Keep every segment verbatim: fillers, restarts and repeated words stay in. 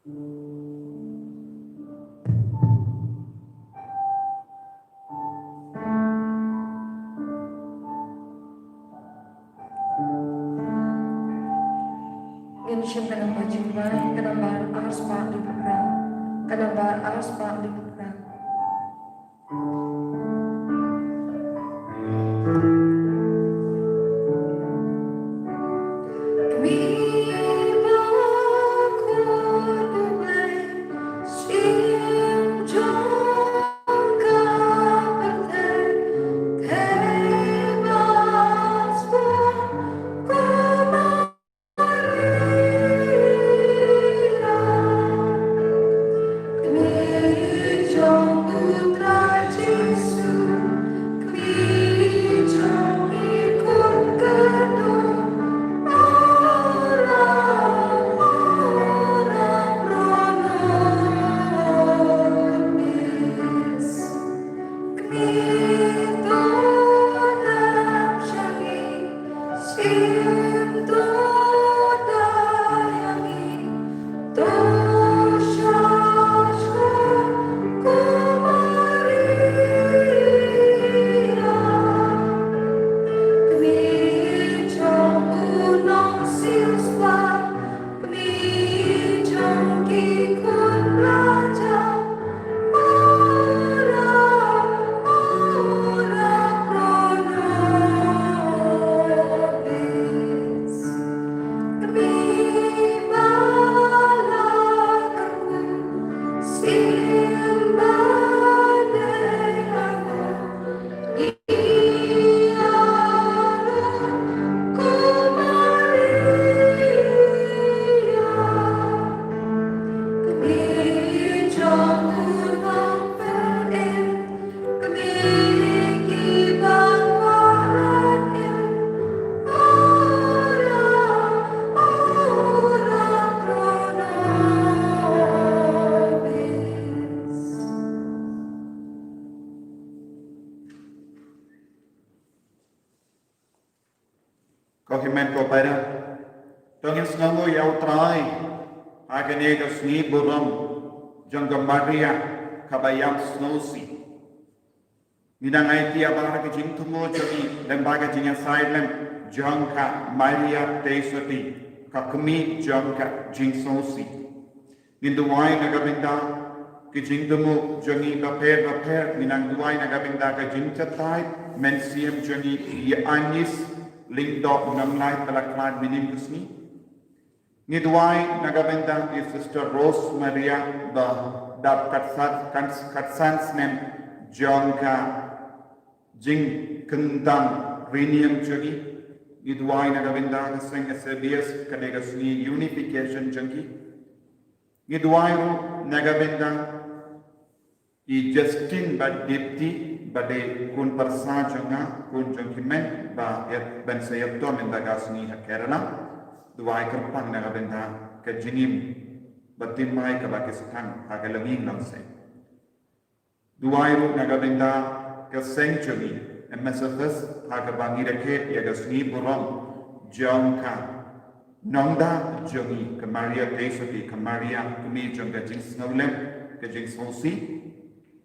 Ngin shim ka nambar jingwan, ka nambar ar spah hynriew phra. Ka nambar ar spah hynriew phra. Ko hynmen ko para, to ngin sngewnguh ïa U Trai ha kane ka sngi burom jong ka Maria kaba ïam sngewsih. Ngi dang aiti ïa baroh ki jingthmu jong ngi lem bad ka jingïasaid lem jong ka Maria Theisotti, ka kmie jong ka jingsngewsih. Ngin duwai na ka bynta ki jingthmu jong ngi bapher bapher, ngin nang duwai na ka bynta ka jingchatai mynsiem jong ngi ïa Anis Lyngdoh Nonglait ba la khlad mynhynnin ka sngi. Ngi duwai na ka bynta i Sister Rose Maria ba dap khatsan, khat, khatsan snem jong ka jingkyndam riewniam jong ngi. Ngi duwai na ka bynta ka seng S B S, kane ka sngi unification jong ki. Ngi duwai ruh na ka bynta i Justin bad Dipti ba dei khun pyrsa jong nga, khun jong ki hynmen ba ïa, ban sa ïatom ynda ka sngi ha Kerala. Duwai kyrpang na ka bynta ka jingim ba thymmai kaba ki sdang ha ka longïing longsem. Duwai ruh na ka bynta ka seng jong ngi M S F S ha kaba ngi rakhe ïa ka sngi burom jong ka nongda jong ngi ka Maria Theisotti, ka Maria kmie jong ka jingsngewlem, ka jingsngewsih.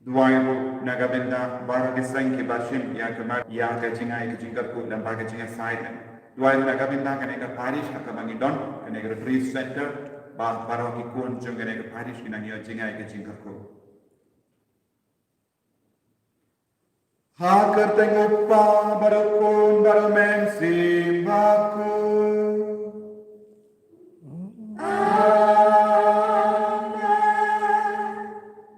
Duwai ruh na ka bynta baroh ki seng kiba shim ïa ka Mar-, ïa ka jingai ka jingkyrkhu lem bad ka jingïasaid lem. Duwai ruh na ka bynta kane ka parish ha kaba ngi don, kane ka Retreat Center, bad baroh ki khun jong kane ka parish ki nang ïoh jingai ka jingkyrkhu. Ha ka kyrteng U Kpa bad U Khun bad U Mynsiem Bakhuid. Amen.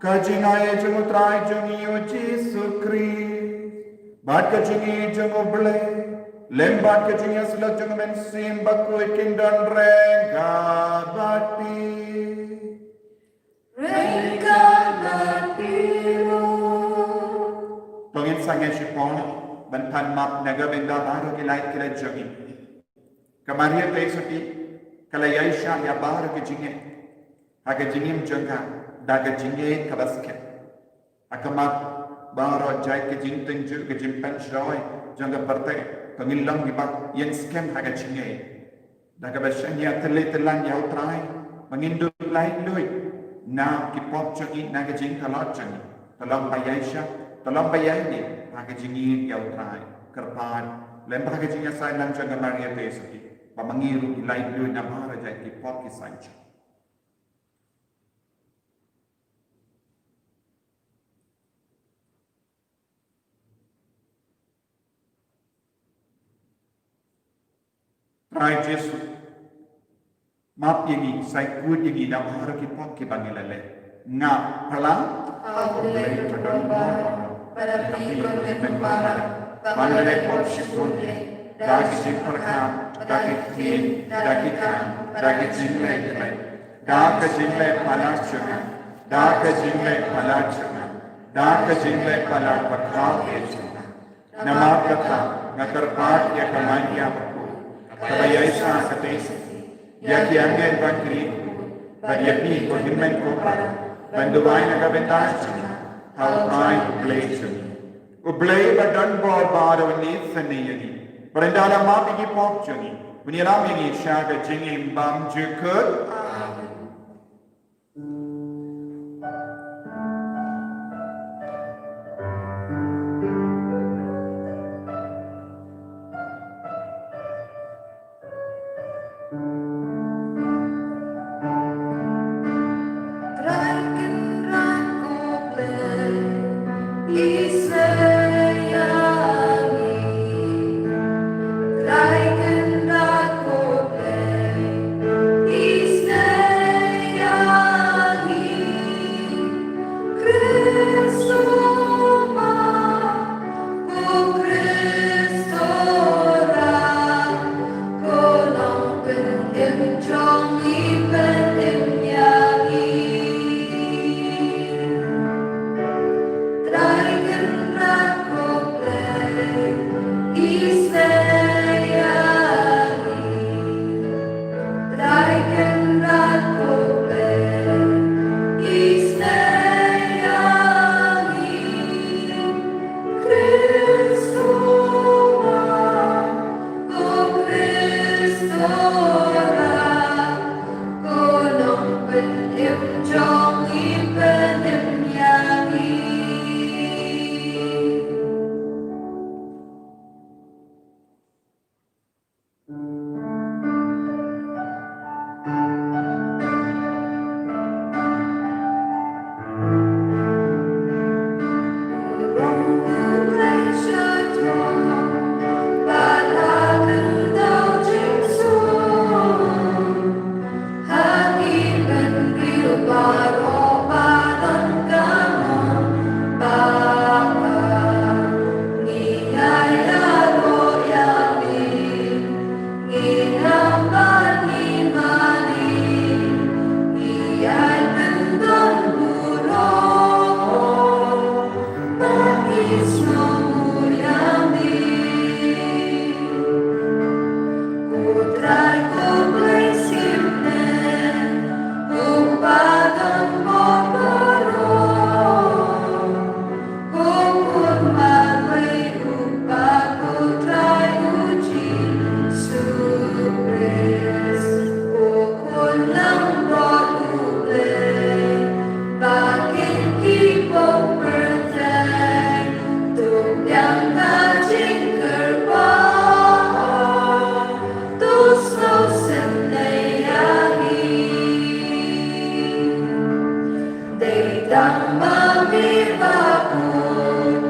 Ka jingai jong U Trai jong ngi U Jisu Khrist bad ka jingïeit jong U Blei lem bad ka jingïasyllok jong U Mynsiem Bakhuid kin don ryngkat bad phi. Ryngkat bad phi ruh. To ngin sangeh shipor ban pan map na ka bynta baroh ki lait ki lait jong ngi. Ka Maria Theisotti ka la ïaishah ïa baroh ki jingeh ha ka jingim jong ka da ka jingïeit kaba skhem. Ha khmat baroh jait ka jingtynjuh, ka jingpynshlur jong ka pyrthei, to ngin long kiba ïeng skhem ha ka jingïeit. Da kaba shaniah tylli tyllan ïa U Trai, Ba ngin dup laitluid na ki pop jong ngi, na ka jingtlot jong ngi. Ka long ba ïaishah, ka long ba ïaineh ha ka jingïeit ïa U Trai. Kyrpad lem ha ka jingïasaid lang jong ka Maria Theisotti, ba ma ngi ruh ngi laitluid na baroh jait ki pop ki saitjot. Trai Jisu, map ïa ngi, sa kut ïa ngi na baroh ki pop kiba ngi la leh. Nga pyrshang. Ap U Blei ba don bor, bad ha phi ko Hynmen Para, ba nga la leh pop shibun, da ka jingpyrkhat, da ka ktien, da ki kam, da ka jingleh khlem, da ka jingleh palat jong nga, da ka jingleh palat jong nga, da ka jingleh palat ba khraw eh jong nga. Namar kata nga kyrpad ïa ka Maria bakhuid, kaba ïaishah ka Theisotti, ïa ki angel bad ki riewkhuid, bad ïa phi ko Hynmen ko Para, ban duwai na ka bynta jong ngi ha U Trai U Blei jong ngi. U Blei ba don bor baroh un leh sniew ïa ngi, bad ynda la map ïa ki pop jong ngi, un ïalam ïa ngi sha ka jingim bymjukut. Amen. Trai Kynrad ko Blei, isynei ïa ngi. Trai Kynrad ko Blei, isynei ïa ngi. Khrist u ma, ko Khrist u rai, ko Nongpynim jong ngi, pynim ïa ngi. Trai Kynrad ko Blei, isynei ïa ngi. Trai Kynrad ko Blei, isynei ïa ngi. Khrist u ma, ko Khrist u rai, ko Nongpynim jong ngi, pynim ïa ngi. Dei tang ma me bakhuid,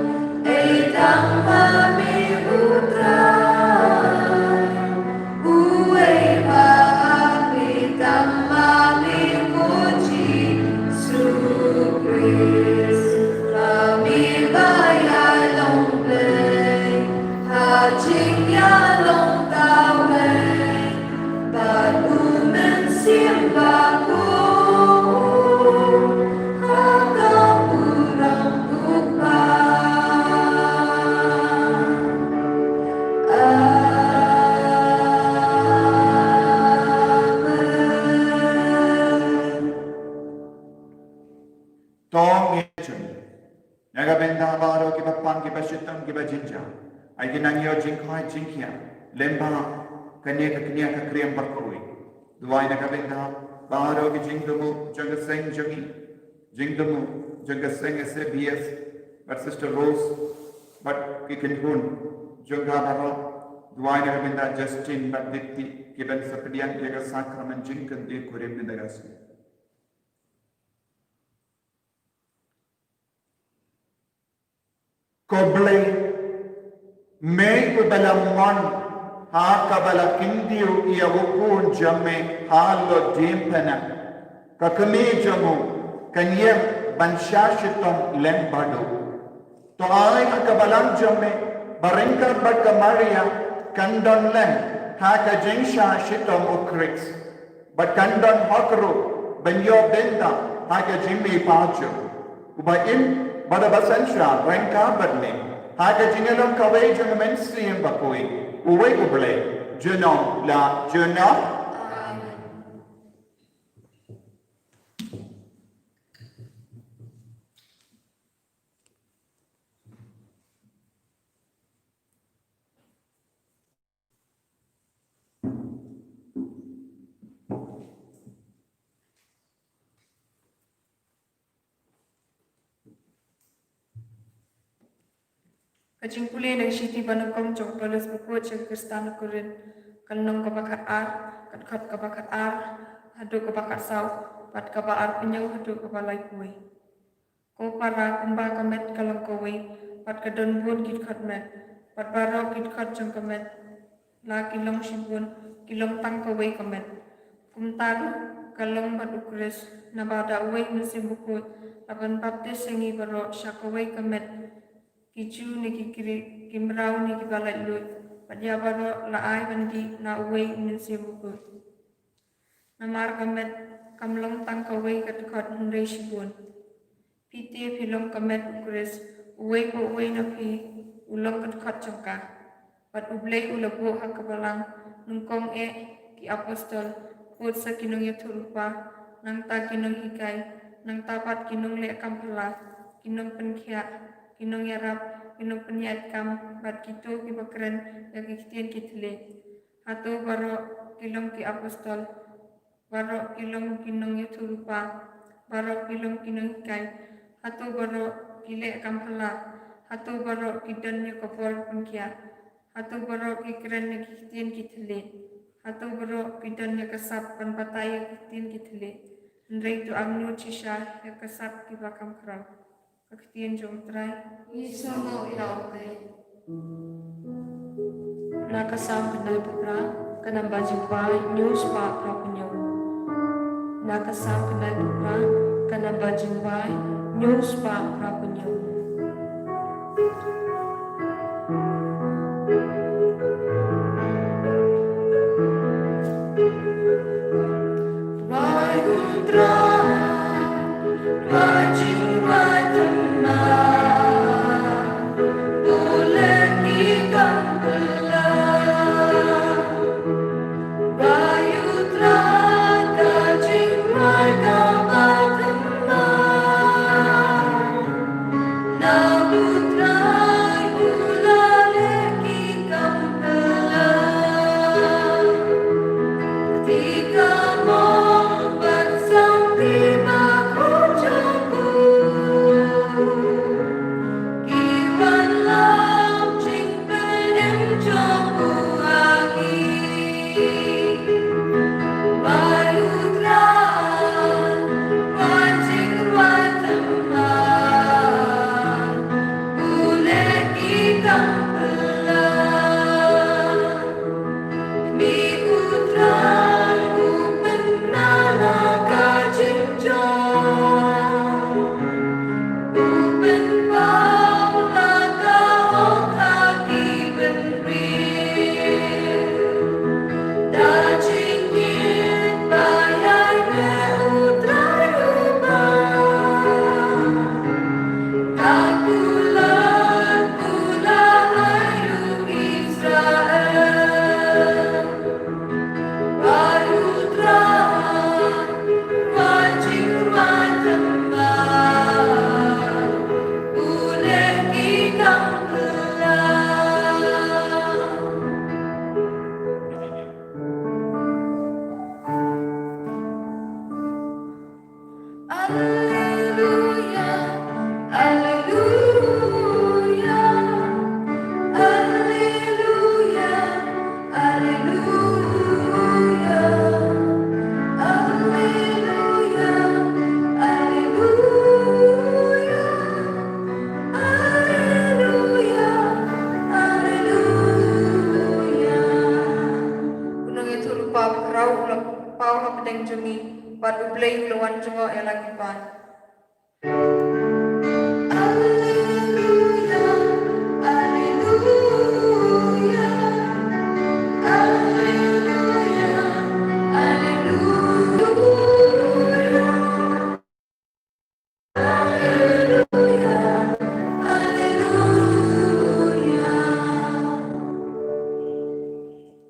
dei tang ma me U Trai. Uei ba ha me tang ma me ko Jisu Khrist. Ma me ba ïalong Blei ha jingïalong kawei. Bad U Mynsiem Bakhuid ha ka burom U Kpa. Amen. To ngin ïa jong. Na ka bynta baroh kiba pang, kiba shitom, kiba jynjar. Ai kin nang ïoh jingkhot jingkhiah lyngba kane ka kñia ka kriam bakhuid. Duwai na ka bynta baroh ki jingthmu jong ka seng jong ngi, jingthmu jong ka seng S A B S, bad Sister Rose, bad ki kynhun jong ka baroh, duwai na ka bynta Justin bad Dipti, ki ban sa pdiang ïa ka sakramen jingkynthih kurim mynta ka sngi. Ko Blei, me uba la mon ha kaba la kyntiew ïa u khun jong me halor diengphna, ka kmie jong u kan ïeng ban shah shitom lyngba u. To ai ha ka balang jong me ba ryngkat bad ka Maria kan don lem ha ka jingshah shitom u Khrist, bad kan don hok ruh ban ïoh bynta ha ka jingmihpat jong u. Uba im bad uba synshar ryngkat bad me ha ka jingïalong kawei jong U Mynsiem Bakhuid, uwei U Blei, junom la junom. Ka jingpule na ka shithi ba nyngkong jong u Paulus bakhuid sha ki Khristan Korinth, ka lynnong kaba khatar, ka dkhot kaba khatar haduh kaba khatsaw, bad kaba arphew hynñiew haduh kaba laiphew wei. Ko para, kumba ka met ka long kawei, bad ka don bun ki dkhot met, bad baroh ki dkhot jong ka met la ki long shibun, ki long tang kawei ka met. Kumta ruh ka long bad u Khrist, naba da uwei u Mynsiem Bakhuid la ban baptis ïa ngi baroh sha kawei ka met, ki Jiw ne ki Grik, ki mraw ne kiba laitluid, bad ïa baroh la ai ban dih na uwei u Mynsiem Bakhuid. Namar ka met kam long tang kawei ka dkhot hynrei shibun. Phi te phi long ka met u Khrist, uwei pa uwei na phi u long ka dkhot jong ka. Bad U Blei u la buh ha ka balang nyngkong eh ki apostol, bud sa ki nongïathuhlypa, nangta ki nonghikai, nangta pat ki nongleh kam phylla, ki nongpynkhiah, ki nongïarap, ki nongpynïaid kam, bad kito kiba kren ïa ki ktien ki thylliej. Hato baroh ki long ki apostol? Baroh ki long ki nongïathuhlypa? Baroh ki long ki nonghikai? Hato baroh ki leh kam phylla? Hato baroh ki don ïa ka bor pynkhiah? Hato baroh ki kren ïa ki ktien ki thylliej? Hato baroh ki don ïa ka sap ban batai ïa ki ktien ki thylliej? Hynrei to angnud shisha ïa ka sap kiba kham khraw. Ka ktien jong U Trai. Ngi sngewbha ïa U Trai. Na ka Salm khyndai phew phra, ka namba jingpyrshah hynñiew spah phra phew hynñiew. Na ka Salm khyndai phew phra, ka namba jingpyrshah hynñiew spah phra phew hynñiew. U Blei u la wan jngoh ïa la ki paid. Alleluia, alleluia, alleluia, alleluia.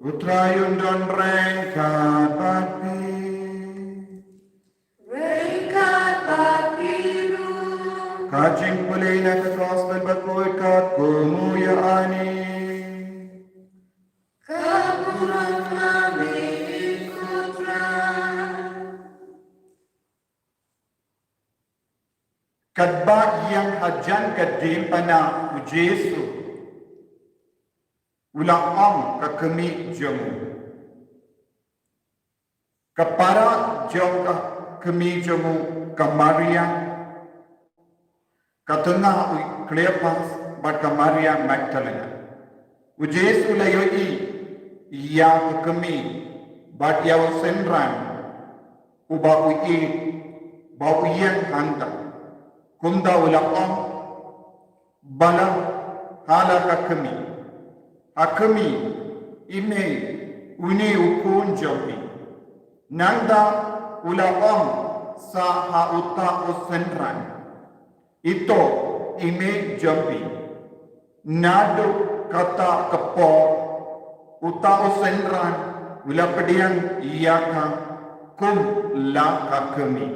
U Trai un don ryngkat bad phi. Ryngkat bad phi ruh. Ka jingpule na ka Gospel bakhuid katkum u ïa ani. Ka burom ha me ko Trai. Katba ïeng hajan ka diengphna u Jisu u la ong ka kmie jong u. Ka para jong ka kmie jong u ka Maria, ka tnga u Kleopas bad ka Maria Magdalena. U Jisu u la ïohi ïa ka kmie bad ïa u synran uba u ïeit, ba u ïeng hangta. Kumta u la ong, bala ha la ka kmie. Ha kmie, i mei, une u khun jong i. Nangta u la ong sa ha uta u synran, ito i mei jong phi. Naduh kata ka por uta u synran u la pdiang ïa ka kum la ka kmie.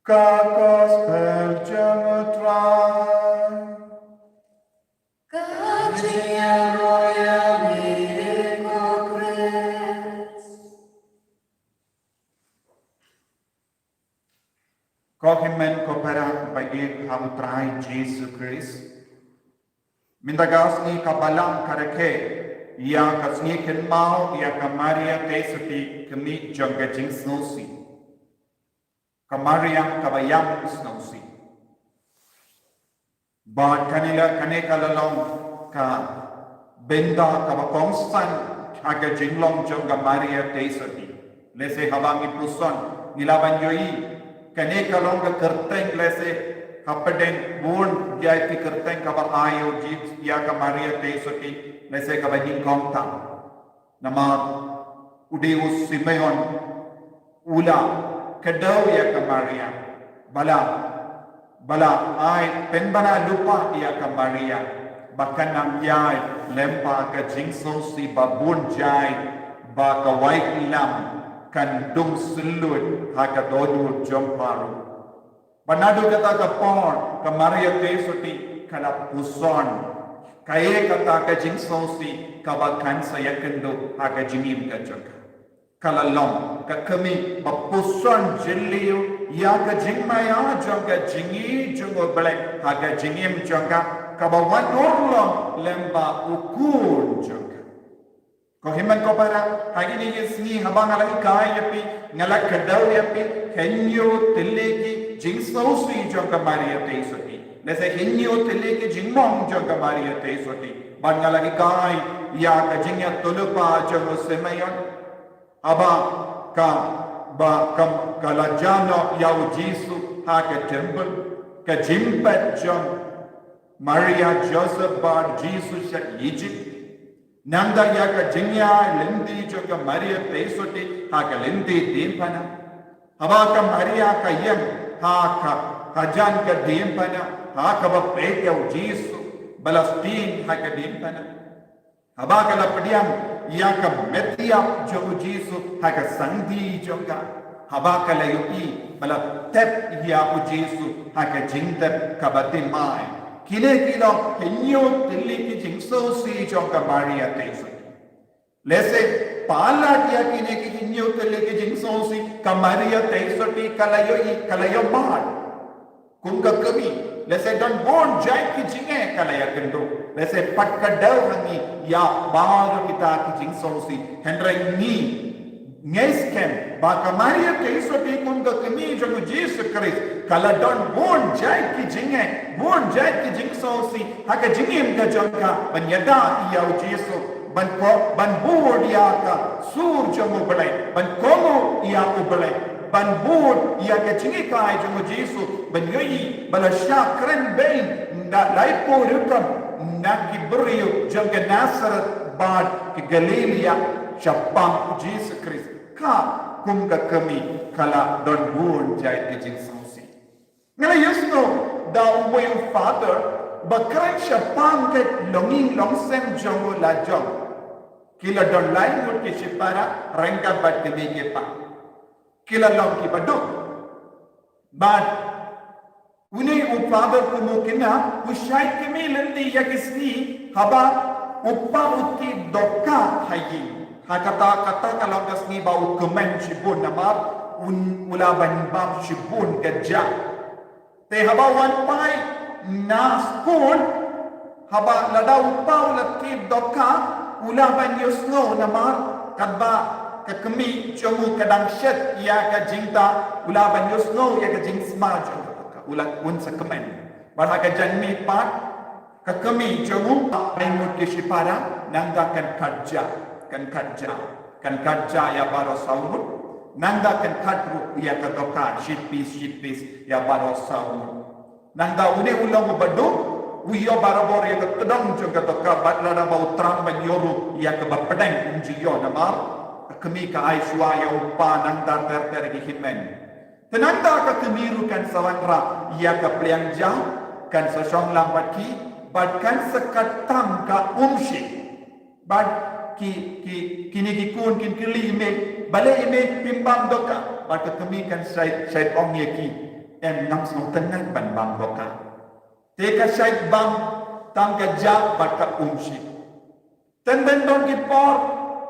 Ka Gospel jong u Trai. Ka jingïaroh ïa me ko Khrist. Ko hynmen ko para ba ïeit ha u Trai Jisu Khrist. Mynta ka sngi ka Balang ka rakhe ïa ka sngi kynmaw ïa ka Maria Theisotti, kmie jong ka jingsngewsih. Ka Maria kaba ïam sngewsih. Bad kane la, kane ka la long ka bynta kaba kongsan ha ka jinglong jong ka Maria Theisotti. Lehse haba ngi puson ngi lah ban ïohi kane ka long ka kyrteng, lehse hapdeng bun ïa ki kyrteng kaba ai ïa u Jisu ïa ka Maria Theisotti, lehse kaba nyngkong tam. Namar u dei u Simeon u la kdew ïa ka Maria, ba la, ba la ai pynbna lypa ïa ka Maria, ba kan nang ïai lem bad ka jingsngewsih ba bun jait, ba ka waitlam kan dung syllut ha ka dohnud jong baroh. Bad naduh kata ka por ka Maria Theisotti ka la puson kaei kata ka jingsngewsih kaba kan sa ïakynduh ha ka jingim ka jong ka. Ka la long ka kmie ba puson jylliew ïa ka jingmaïa jong ka, jingïeit jong U Blei ha ka jingim jong ka, kaba wan urlong lem bad u khun jong ka. Ko hynmen ko para, ha kine ki sngi haba nga la hikai ïa phi, nga la kdew ïa phi hynñiew tylli ki jingsngewsih jong ka Maria Theisotti. Lehse hynñiew tylli ki jingmong jong ka Maria Theisotti. Bad nga la hikai ïa ka jingïathuhlypa jong u Simeon. Haba ka, ba ka, ka la jah noh ïa u Jisu ha ka temple, ka jingpeit jong Maria, Joseph bad Jisu sha Egypt. Nangta ïa ka jingïaid lynti jong ka Maria Theisotti ha ka lynti diengphna. Haba ka Maria ka ïeng ha ka, hajan ka diengphna, ha kaba peit ïa u Jisu ba la stieng ha ka diengphna. Haba ka la pdiang ïa ka met ïap jong u Jisu ha ka sangti jong ka. Haba ka la ïohi ba la tep ïa u Jisu ha ka jingtep kaba thymmai. Kine ki long hynñiew tylli ki jingsngewsih jong ka Maria Theisotti. Lehse palat ïa kine ki hynñiew tylli ki jingsngewsih ka Maria Theisotti ka la ïohi, ka la ïohmad. Kum ka kmie, lehse don bun jait ki jingeh ka la ïakynduh. Lehse pat ka dei ha ngi ïa baroh kita ki jingsngewsih. Hynrei ngi Ngi skhem ba ka Maria Theisotti kum ka kmie jong u Jisu Khrist ka la don bun jait ki jingeh, bun jait ki jingsngewsih ha ka jingim ka jong ka ban ïada ïa u Jisu, ban ko ban bud ïa ka sur jong u Blei, ban kohnguh ïa u Blei, ban bud ïa ka jinghikai jong u Jisu, ban ïohi ba la shah kren beiñ na laiphew rukom na ki briew jong ka Nasareth bad ka Galilaia shaphang u Jisu Khrist. Ka kum ka kmie ka la don bun jait ki jingsngewsih. Nga la ïohsngew da uwei u father ba kren shaphang ka longïing longsem jong u la jong. Ki la don lai ngut ki shipara ryngkat bad kmie ki kpa. Ki la long kiba duk. Bad une u father kum u khynnah u shait kmie lynti ïa ki sngi haba u kpa u tip dohkha ha ïing. Ha kata, kata ka long ka sngi ba u kmen shibun namar un, u la ban bam shibun ka jah. Te haba wan phai na skul, haba lada u kpa u la tip dohkha, u la ban ïohsngew namar katba ka kmie jong u ka dang shet ïa ka jingtah, u la ban ïohsngew ïa ka jingsma jong u, u la, un sa kmen. Bad ha ka janmiet pat ka kmie jong u, ai mut ki shipara, nangta kan khat jah, kan khat jah, kan khat jah ïa baroh saw ngut, nangta kan khat ruh ïa ka dohkha, shipis, shipis, ïa baroh saw ngut. Nangta une u long uba duk, u ïoh barabor ïa ka tdong jong ka dohkha bad lada ba u thrang ban ïoh ruh ïa kaba pdeng um ju ïoh namar ka kmie ka ai shuwa ïa u kpa nangta ter ter ki hynmen. Te nangta ka kmie ruh kan sa wanrah ïa ka pliang jah, kan sa shong lang bad ki, bad kan sa khat tam ka umshit. Bad ki, ki, kine ki khun kin kylli i mei, balei i mei phim bam dohkha? Bad ka kmie kan shait, shait ong ïa ki, em, ngam sngewtynnat ban bam dohkha. Te ka shait bam tang ka jah bad ka umshit. Teng teng don ki por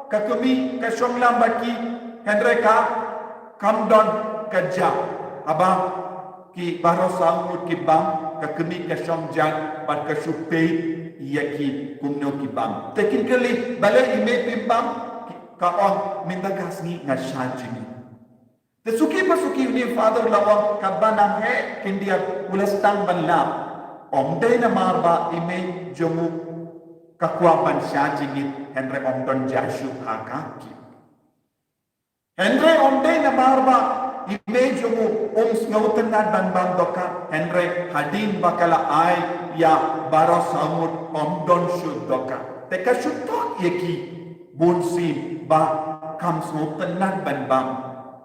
ka kmie ka shong lang bad ki, hynrei ka kam don ka jah. Haba ki baroh saw ngut ki bam, ka kmie ka shong jah bad ka shu peit ïa ki kumno ki bam. Te kin kylli, balei i mei phim bam? Ki, ka ong, mynta ka sngi nga shah jingit. Te suki pa suki une u father la ong, katba nang heh khyndiat u la sdang ban lap. Ym dei namar ba i mei jong u ka kwah ban shah jingit, hynrei ym don jah shuh ha ka kmie. Hynrei ym dei namar ba i mei jong u um sngewtynnat ban bam dohkha, hynrei hadien ba ka la ai ïa baroh saw ngut ym don shuh dohkha. Te ka shu thok ïa ki bunsien ba kam sngewtynnat ban bam.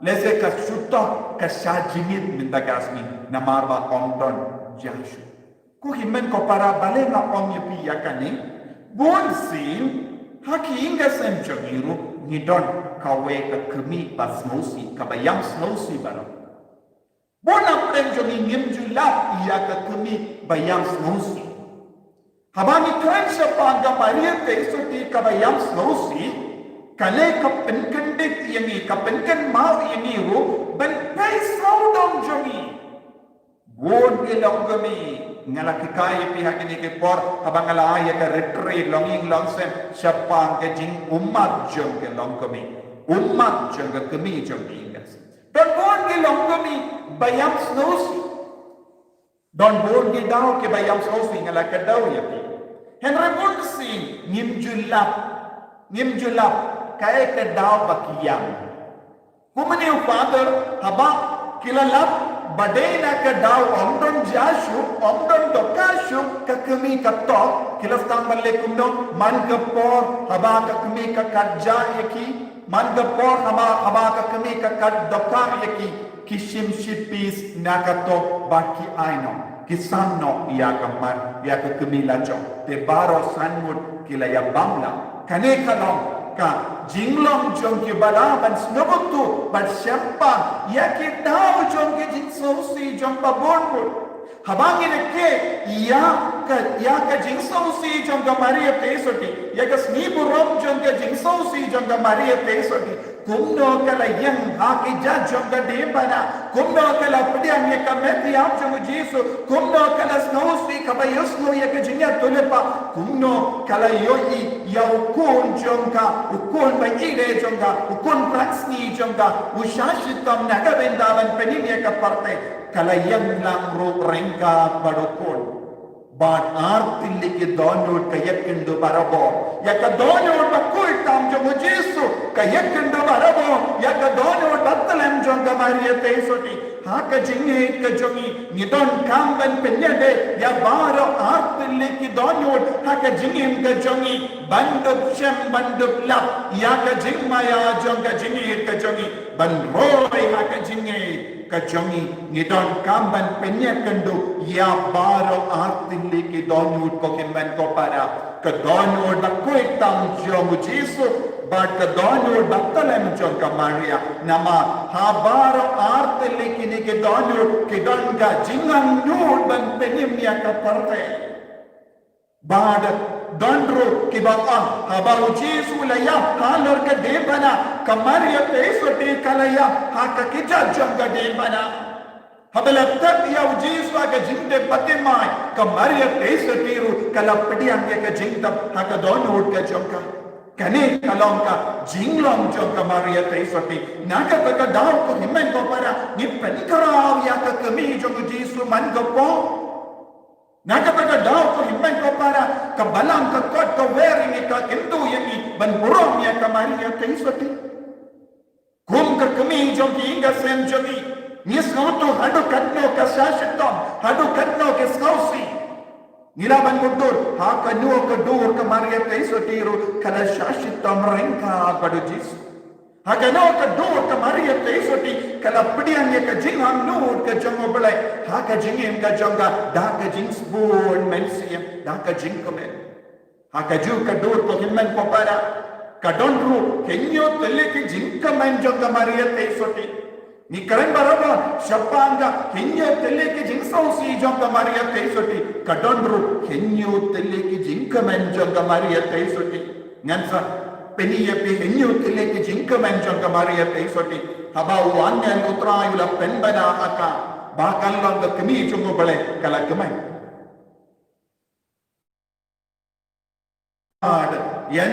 Lehse ka shu thok ka shah jingit mynta ka sngi namar ba ym don jah shuh. Ko hynmen ko para, balei nga ong ïa phi ïa kane? Bunsien ha ki ïing ki sem jong ngi ruh ngi don kawei ka kmie ba sngewsih, kaba ïam sngewsih baroh. Bun na pdeng jong ngi ngim ju lap ïa ka kmie ba ïam sngewsih. Haba ngi kren shaphang ka Maria Theisotti kaba ïam sngewsih, kane ka pynkyndit ïa ngi, ka pynkynmaw ïa ngi ruh ban peit sawdong jong ngi. Bun ki longkmie, nga la hikai ïa phi ha kine ki por haba nga la ai ïa ka retreat longïing longsem shaphang ka jingummat jong ki longkmie, ummat jong ka kmie jong ka ïing ka sem. Don bun ki longkmie ba ïam sngewsih. Don bun ki daw kiba ïam sngewsih, nga la kdew ïa phi. Hynrei bunsien ngim ju lap, ngim ju lap kaei ka daw ba ki ïam. Kumne u father, haba ki la lap ba dei na ka daw ym don jah shuh, ym don dohkha shuh, ka kmie ka thok, ki la sdang ban leh kumno? Man ka por haba ka kmie ka khat jah ïa ki, man ka por haba, haba ka kmie ka khat dohkha ïa ki, ki shim shipis na ka thok bad ki ai noh, ki sam noh ïa ka mat, ïa ka kmie la jong. Te baroh san ngut ki la ïa bam lah. Kane ka long ka jinglong jong kiba lah ban sngewthuh bad shemphang ïa ki daw jong ki jingsngewsih jong ka bun ngut. Haba ngi rakhe ïa ka, ïa ka jingsngewsih jong ka Maria Theisotti, ïa ka sngi burom jong ka jingsngewsih jong ka Maria Theisotti, kumno ka la ïeng ha ki jait jong ka diengphna, kumno ka la pdiang ïa ka metïap jong u Jisu, kumno ka la sngewsih kaba ïohsngew ïa ka jingïathuhlypa, kumno ka la ïohi ïa u khun jong ka, u khun ba ïeit jong ka, u khun prangsngi jong ka, u sha shitom na ka bynta ban pynim ïa ka pyrthei, ka la ïeng lang ruh ryngkat bad u khun. Bad ar tylli ki dohnud ka ïakynduh barabor ïa ka dohnud bakhuid tam jong u Jisu, ka ïakynduh barabor ïa ka dohnud bathylliem jong ka Maria Theisotti. Ha ka jingïeit ka jong ngi, ngi donkam ban pynïadei ïa baroh ar tylli ki dohnud ha ka jingim ka jong ngi, ban dup shem, ban dup lap ïa ka jingmaïa jong ka jingïeit ka jong ngi, ban roi ha ka jingïeit ka jong ngi. Ngi donkam ban pynïakynduh ïa baroh ar tylli ki dohnud, ko hynmen ko para. Ka dohnud bakhuid tam jong u Jisu bad ka dohnud bathylliem jong ka Maria. Namar ha baroh ar tylli kine ki dohnud ki don ka jingangnud ban pynim ïa ka pyrthei. Bad don ruh kiba ong, haba u Jisu u la ïap halor ka diengphna, ka Maria Theisotti ka la ïap ha ka kjat jong ka diengphna. Haba la tep ïa u Jisu ha ka jingtep baptisma, ka Maria Theisotti ruh ka la pdiang ïa ka jingtep ha ka dohnud ka jong ka. Kane ka long ka jinglong jong ka Maria Theisotti. Na kata ka daw, ko hynmen ko para, ngi pynkhraw ïa ka kmie jong u Jisu man ka por. Na kata ka daw, ko hynmen ko para, ka balang ka kot ka wer ïa ngi, ka kyntu ïa ngi ban burom ïa ka Maria Theisotti. Kum ka kmie jong ki ïing ka sem jong ngi, ngi sngewthuh haduh katno ka sha shitom, haduh katno ka sngewsih. Ngi lah ban mutdur ha kano ka dur ka Maria Theisotti ruh ka la sha shitom ryngkat bad u Jisu. Ha kano ka dur ka Maria Theisotti ka la pdiang ïa ka jingangnud ka jong U Blei ha ka jingim ka jong ka, da ka jingsbun mynsiem, da ka jingkmen. Ha kajuh ka dur, ko hynmen ko para, ka don ruh hynñiew tylli ki jingkmen jong ka Maria Theisotti. Ngi kren barabor shaphang ka hynñiew tylli ki jingsngewsih jong ka Maria Theisotti. Ka don ruh hynñiew tylli ki jingkmen jong ka Maria Theisotti. Ngan sa pyni ïa phi hynñiew tylli ki jingkmen jong ka Maria Theisotti. Haba u angel U Trai u la pynbna ha ka ba kan long ka kmie jong U Blei, ka la kmen. Bad ïa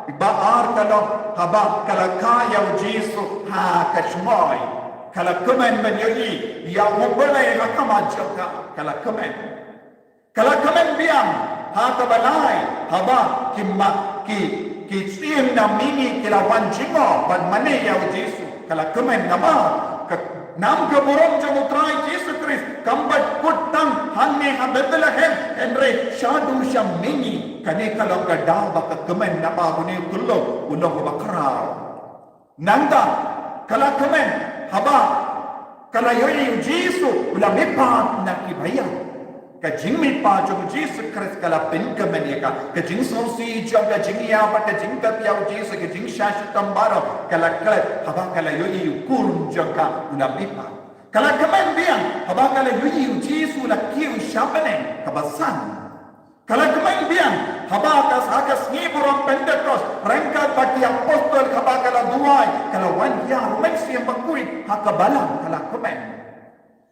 kaba ar ka long haba ka la kha ïa U Jisu ha ka shmoi, ka la kmen ban ïohi ïa U Blei ha khmat jong ka, ka la kmen. Ka la kmen biang ha kaba lai haba ki ma, ki, ki syiem na mihngi ki la wan jngoh ban mane ïa U Jisu. Ka la kmen namar ka nam ka burom jong U Trai Jisu Khrist kam pat kut tang hangne ha Bethlehem, hynrei shaduh sha mihngi. Kane ka long ka daw ba ka kmen namar une u khyllung u long uba khraw. Nangta ka la kmen haba ka la ïohi U Jisu u la mihpat na ki baïap. Ka jingmihpat jong U Jisu Khrist ka la pynkmen ïa ka. Ka jingsngewsih jong ka jingïap bad ka jingtep ïa U Jisu, ka jingshah shitom baroh ka la klet haba ka la ïohi u khun jong ka u la mihpat. Ka la kmen biang haba ka la ïohi U Jisu u la kiew sha bneng kaba san. Ka la kmen biang haba ka, ha ka sngi burom Pentekost, ryngkat bad ki apostol haba ka la duwai, ka la wan ïa u Mynsiem Bakhuid ha ka balang, ka la kmen.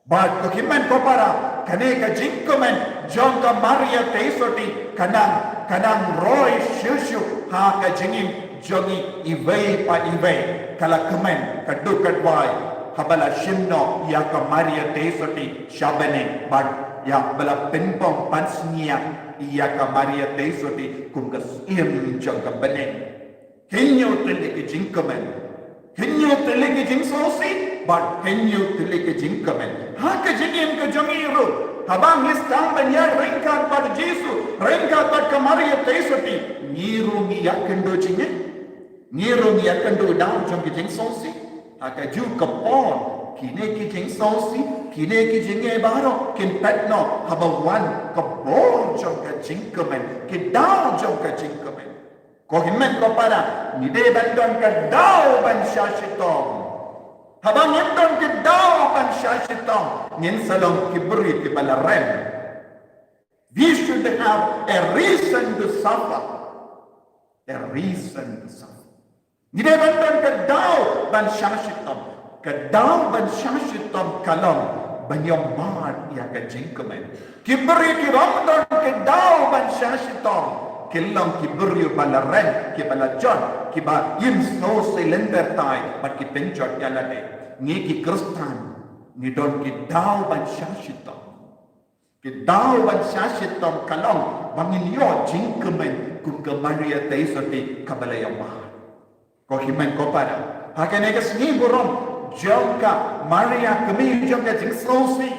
Bad ko hynmen ko para, kane ka jingkmen jong ka Maria Theisotti ka nang, ka nang roi shuh shuh ha ka jingim jong ngi iwei pa iwei. Ka la kmen, ka duk ka duwai haba la shim noh ïa ka Maria Theisotti sha bneng, bad ïa ba la pynbong pansngiat ïa ka Maria Theisotti kum ka syiem jong ka bneng. Hynñiew tylli ki jingkmen, hynñiew tylli ki jingsngewsih bad hynñiew tylli ki jingkmen ha ka jingim ka jong ngi ruh. Haba ngi sdang ban ïaid ryngkat bad U Jisu, ryngkat bad ka Maria Theisotti, ngi ruh ngi ïakynduh jingeh. Ngi ruh ngi ïakynduh daw jong ki jingsngewsih. Ha kajuh ka por kine ki jingsngewsih, kine ki jingeh baroh kin phet noh haba wan ka bor jong ka jingkmen, ki daw jong ka jingkmen. Ko hynmen ko para, ngi dei ban don ka daw ban shah shitom. Haba ngim don ka daw ban shah shitom, ngin sa long ki briew kiba la rem. We should have a reason to suffer. A reason to suffer. Ngi dei ban don ka daw ban shah shitom. Ka daw ban shah shitom ka long ban ïohmad ïa ka jingkmen. Ki briew ki bym don ka daw ban shah shitom, Ki long ki briew ba la rem, ki ba la jot, ki ba im sngewsih lynter tai, bad ki pynjot ïa lade. Ngi ki Khristan, ngi don ki daw ban shah shitom. Ki daw ban shah shitom ka long ba ngin ïoh jingkmen kum ka Maria Theisotti kaba la ïa mad. Ko hynmen ko para, ha kane ka sngi burom jong ka Maria, kmie jong ka jingsngewsih,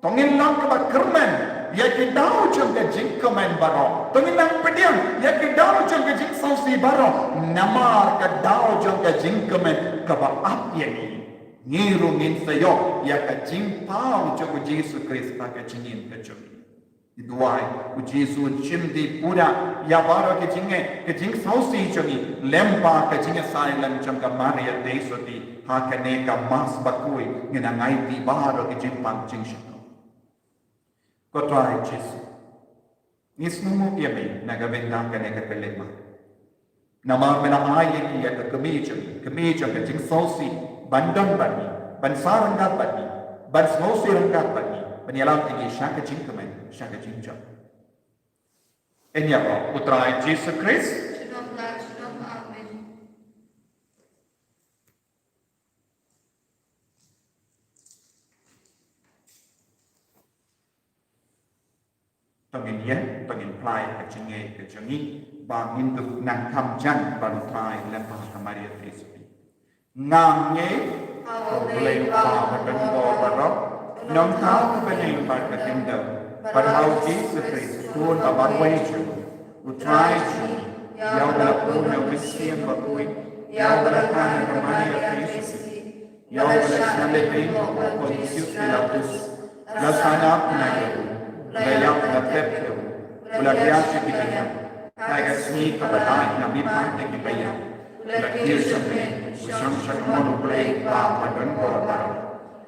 to ngin long kaba kyrmen ïa ki daw jong ka jingkmen baroh. To ngin nang pdiang ïa ki daw jong ka jingsngewsih baroh, namar ka daw jong ka jingkmen kaba ap ïa ngi. Ngi ruh ngin sa ïoh ïa ka jingpaw jong u Jisu Khrist ha ka jingim ka jong ngi. Ngi duwai, u Jisu un shim dih pura ïa baroh ka jingeh, ka jingsngewsih jong ngi, lem bad ka jingïasaid lang jong ka Maria Theisotti, ha kane ka Mass bakhuid, ngin nang aiti baroh ka jingpang jingshitom. Ko Trai Jisu, ngi sngewnguh ïa me na ka bynta kane ka khyllipmat. Namar me la ai ïa ngi ïa ka kmie jong ngi, kmie jong ka jingsngewsih, ban don bad ngi, ban sah ryngkat bad ngi, ban sngewsih ryngkat bad ngi, ban ïalam ïa ngi sha ka jingkmen, sha ka jingjop. Ïa ngi ïa u Trai Jisu Khrist. Junom la junom, amen. To ngin ïeng, to ngin phla ïa ka jingngeit ka jong ngi, ba ngin dup nang kham jan bad u Trai lem bad ka Maria Theisotti. Nga ngeit ha u Blei u Kpa badonbor baroh, u Nongthaw uba bneng bad ka Kynrad, bad ha u Jisu Khrist, u Khun ba marwei jong u, u Trai jong ngi, ïa uba la bun na u Mynsiem Bakhuid, ïa uba la kha na ka Maria Theisotti, ïa uba la shah lehbeiñ ha u Pontius Pilatus, la sahnarphna ïa u, la ïap, la tep ïa u, u la thiah sha ki baïap, ha ka sngi kaba laiphew na ka bynta ki baïap, u la kiew sha kmie, u shong sha ka mon u Blei u Kpa badonbor baroh.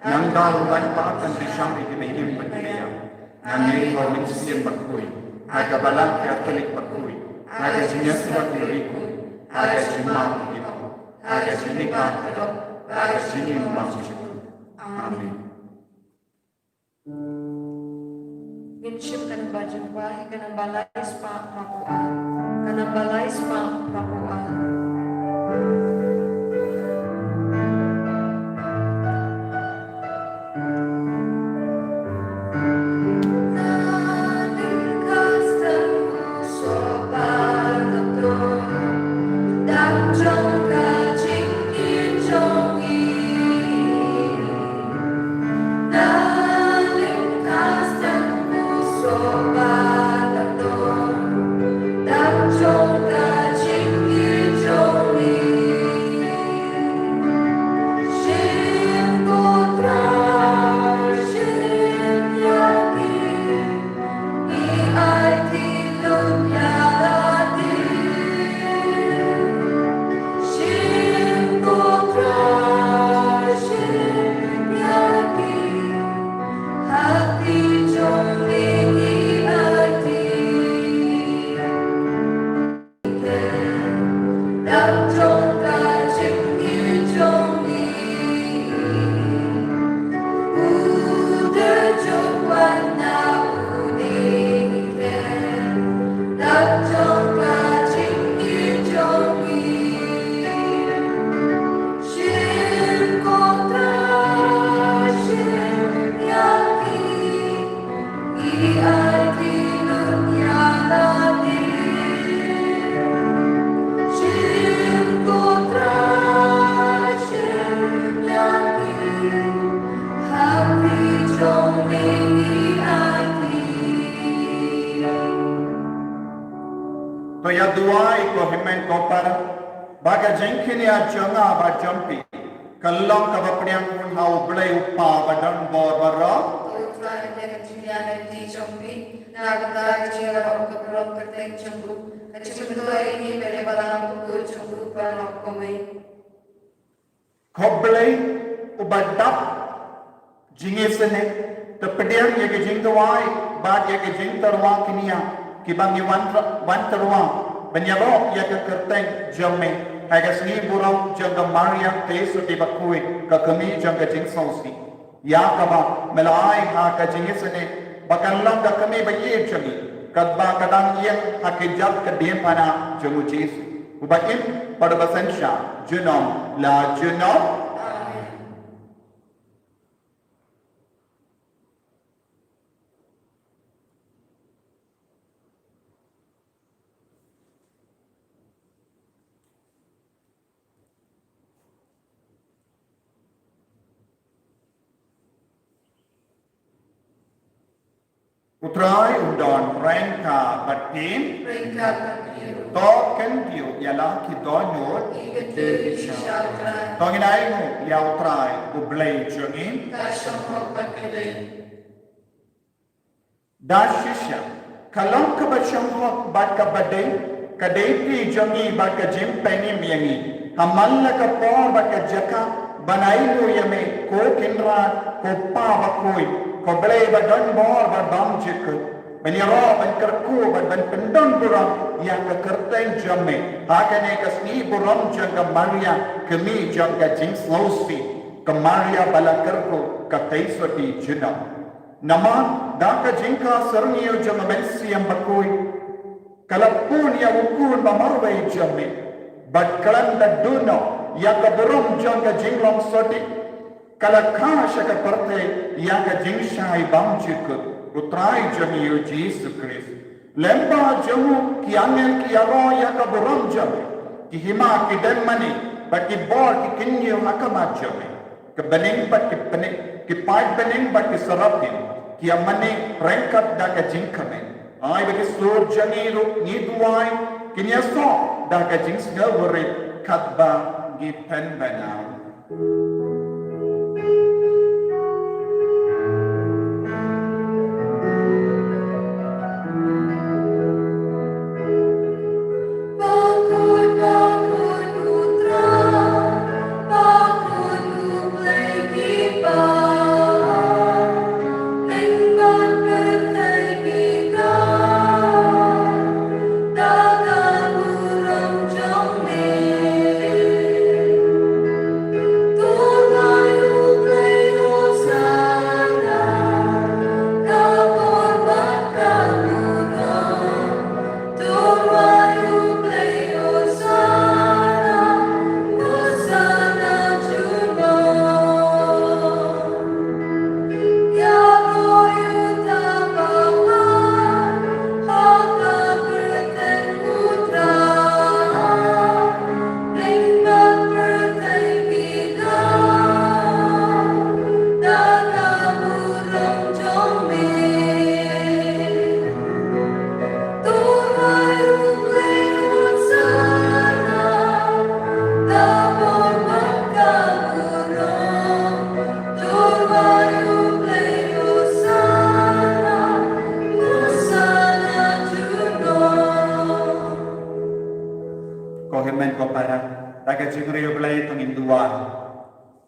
Nangta u la wan pat ban pynshong ïa ki baïap bad ki baïap. Nga ngeit ha u Mynsiem Bakhuid, ha ka Balang Katholik bakhuid, ha ka jingïasyllok riewkhuid, ha ka jingmap ïa ki, ha ka jingim baroh, ha ka jingim bymjukut. Amen. Ngin shim ka namba jong u Kpa, ka namba lai spah phra phew ar. Ka namba lai spah phra phew ar. To ïa duwai ko hynmen ko para, ba ka jingkynmaw jong nga bad jong phi kan long kaba pdiang khun ha u Blei u Kpa badonbor baroh. To u Trai un leh ka jingkynmaw jong phi na ka bynta ka jingïaroh ka burom kyrteng jong u, ka jingmyntoi ïa ngi bad ïa balang bakhuid jong u baroh kawei. Ko Blei uba dap jingisynei, to pdiang ïa ka jingduwai bad ïa ka jingtyrwa kynja kiba ngi wan, wan tyrwa ban ïaroh ïa ka kyrteng jong me ha ka sngi burom jong ka Maria Theisotti bakhuid, ka kmie jong ka jingsngewsih, ïa kaba me la ai ha ka jingisynei ba kan long ka kmie ba ïeit jong ngi, Katba ka dang ïeng ha ka jaka ka diengphna jong u Jisu, uba im bad uba synshar junom la junom. Amen. U Trai un don ryngkat bad phi. Ryngkat bad phi ruh. To khyndiat ïa la ki dohnud. Ki kyndiat ki shah Trai. To ngin ainguh ïa U Trai U Blei jong ngi. Ka shong hok bad ka dei. Da shisha, ka long kaba shong hok bad kaba dei, ka dei phi jong ngi bad ka jingpynim ïa ngi. Ha man la ka por bad ka jaka ban ainguh ïa me, ko Kynrad, ko Pa bakhuid, ko Blei ba don bor bad bymjukut. Ban ïaroh, ban kyrkhu bad ban pyndonburom ïa ka kyrteng jong me ha kane ka sngi burom jong ka Maria, kmie jong ka jingsngewsih, ka Maria ba la kyrkhu, ka theisotti junom. Namar da ka jingkha syrngiew jong U Mynsiem Bakhuid, ka la pun ïa U Khun ba marwei jong me, bad khlem da duh noh ïa ka burom jong ka jinglong sotti, ka la kha sha ka pyrthei ïa ka jingshai bymjukut U Trai jong ngi U Jisu Khrist. Lyngba jong u ki angel ki ïaroh ïa ka burom jong me, ki hima ki dem mane, bad ki bor ki kynñiew ha khmat jong me. Ki bneng bad ki pne-, ki paid bneng bad ki serapim, ki ïa mane ryngkat da ka jingkmen. Ai ba ki sur jong ngi ruh ngi duwai, kin ïasoh da ka jingsngewrit katba ngi pynbna. Ko hynmen ko para, da ka jingriewblei to ngin duwai.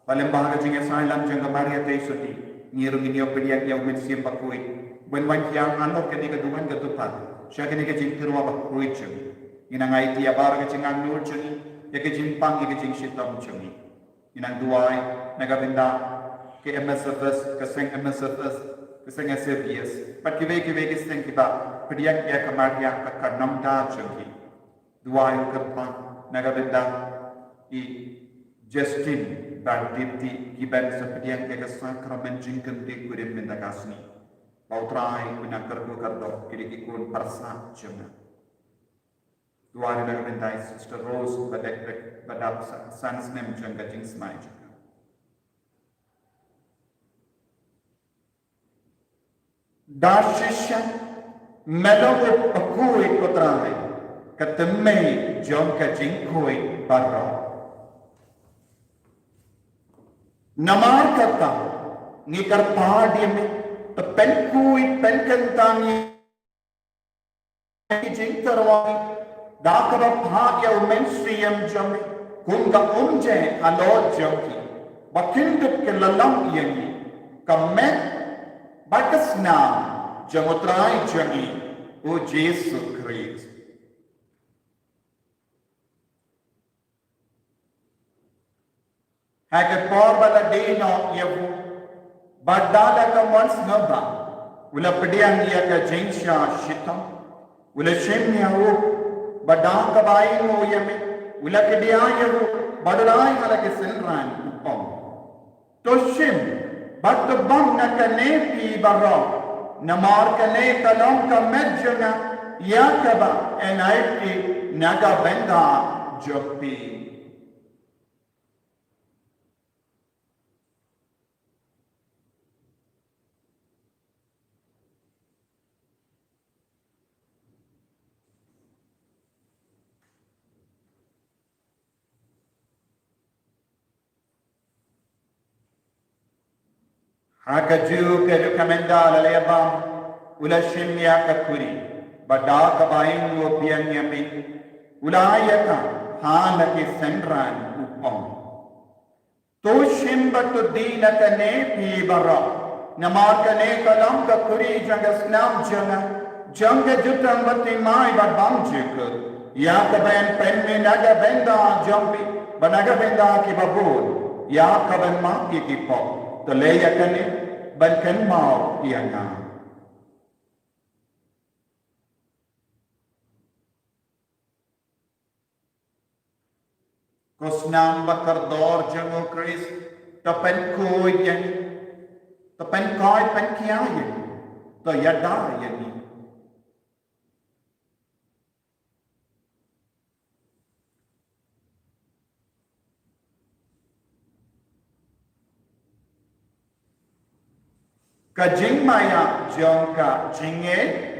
Ba lyngba ka jingïasaid lang jong ka Maria theisotti, ngi ruh ngin ïoh pdiang ïa U Mynsiem Bakhuid, ban wan khia halor kane ka duwan ka dkhot, sha kane ka jingtyrwa bakhuid jong ngi. Ngin nang aiti ïa baroh ka jingangnud jong ngi, ïa ka jingpang, ïa ka jingshitom jong ngi. Ngin nang duwai na ka bynta ka M S F S, ka seng M S F S, ka seng S A B S, bad kiwei kiwei ki seng kiba pdiang ïa ka Maria ka, ka nongda jong ki. Duwai kyrpang na ka bynta i Justin bad Dipti, kiban sa pdiang ïa ka sakramen jingkynthih kurim mynta ka sngi. Ba U Trai un nang kyrkhu kyrdoh ïa ki khun parsat jong nga. Duwai na ka bynta i Sister Rose ba dep, ba dap sa, san snem jong ka jingsmai jong ka. Da shisha, me long u bakhuid, ko Trai, ka thymmei jong ka jingkhuid baroh. Namar kata, ngi kyrpad ïa me, to pynkhuid pynkyntang ïa ki jingtyrwa da kaba phah ïa U Mynsiem jong me kum ka umjai halor jong ki, ba kin dup kin lalong ïa ngi, ka met bad ka snam jong U Trai jong ngi U Jisu Khrist. Ha ka por ba la die noh ïa u, bad da la ka mon sngewbha, u la pdiang ïa ka jingshah shitom, U la shim ïa u, bad da kaba ainguh ïa me, u la kdiah ïa u, bad u la ai ha la ki synran, u ong: To shim, bad to bam na kane phi baroh, namar kane ka long ka met jong nga, ïa kaba yn aiti na ka bynta jong phi. Ha kajuh ka ruh ka mynta la leh bam, u la shim ïa ka khuri, bad da kaba ainguh biang ïa me, u la ai ïa ka ha la ki synran, u ong: To shim bad to die na kane phi baroh, namar kane ka long ka khuri jong ka snam jong nga, jong ka jutang bathymmai bad bymjukut, ïa kaba yn pynmih na ka bynta jong phi bad na ka bynta kiba bun, ïa kaban map ïa ki pop. To leh ïa kane ban kynmaw ïa nga. Ko snam ba kordor jong u Khrist, to pynkhuid ïa ngi, to pynkoit pynkhia ïa ngi, to ïada ïa ngi. Ka jingmaïa jong ka jingngeit.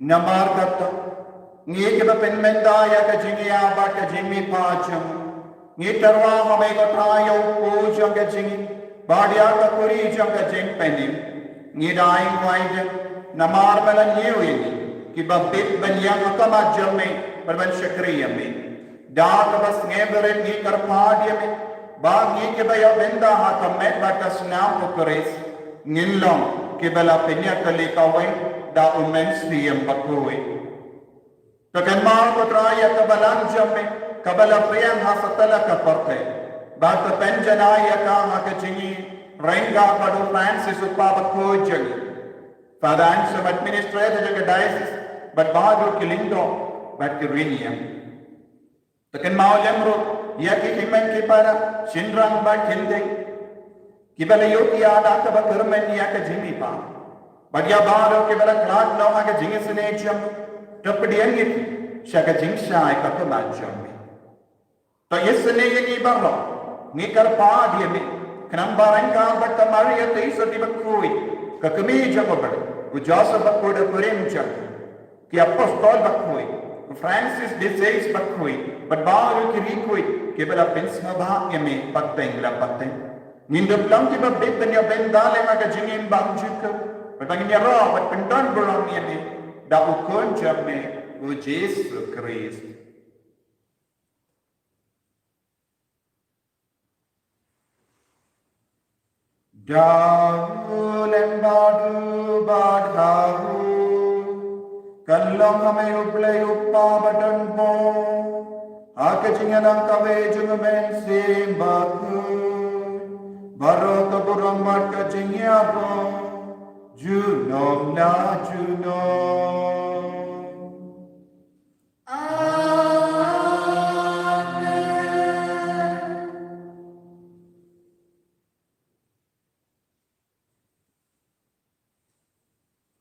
Namar kata, ngi kiba pynmynta ïa ka jingïa bad ka jingmihpat jong u, ngi tyrwa ha me ko Trai ïa u kpu jong ka jingim bad ïa ka khuri jong ka jingpynim. Ngi da ainguh aidem namar me la ñiew ïa ngi kiba bit ban ïeng ha khmat jong me bad ban shakri ïa me. Da kaba sngewbha ngi kyrpad ïa me ba ngi kiba ïa bynta ha ka met bad ka snam u Khrist, ngin long kiba la pynïatylli kawei da u Mynsiem Bakhuid. To kynmaw ko Trai ïa ka balang jong me kaba la pdiang ha satlak ka pyrthei, bad to pynjanai ïa ka ha ka jingïaryngkat bad u Francis u kpa bakhuid jong ngi, Father Anselm, administrator jong ka diocese, bad baroh ki lyngdoh bad ki riewniam. To kynmaw lem ruh ïa ki hynmen ki para, shynrang bad khyndiat, kiba la ïohi ïa la kaba kyrmen ïa ka jingmihpat, bad ïa baroh kiba la khlad noh ha ka jingisynei jong me, to pdiang ïa ki sha ka jingshai ka khmat jong me. To isynei ïa ngi baroh, ngi kyrpad ïa me, khnang ba ryngkat bad ka Maria Theisotti bakhuid, ka kmie jong u Blei, u Joseph bakhuid u kurim jong ngi, ki apostol bakhuid, u Francis de Sales bakhuid, bad baroh ki riewkhuid kiba la pynsngewbha ïa me pateng la pateng, ngin dup long kiba bit ban ïa bynta lem ha ka jingim bymjukut, bad ba ngin ïaroh bad pyndon burom ïa me da u Khun jong me, u Jisu Khrist. Da u lem bad u bad ha u, kan long ha me u Blei u Kpa badonbor, ha ka jingïalang kawei jong u Mynsiem Bakhuid, baroh ka burom bad ka jingïaroh junom la junom. Amen.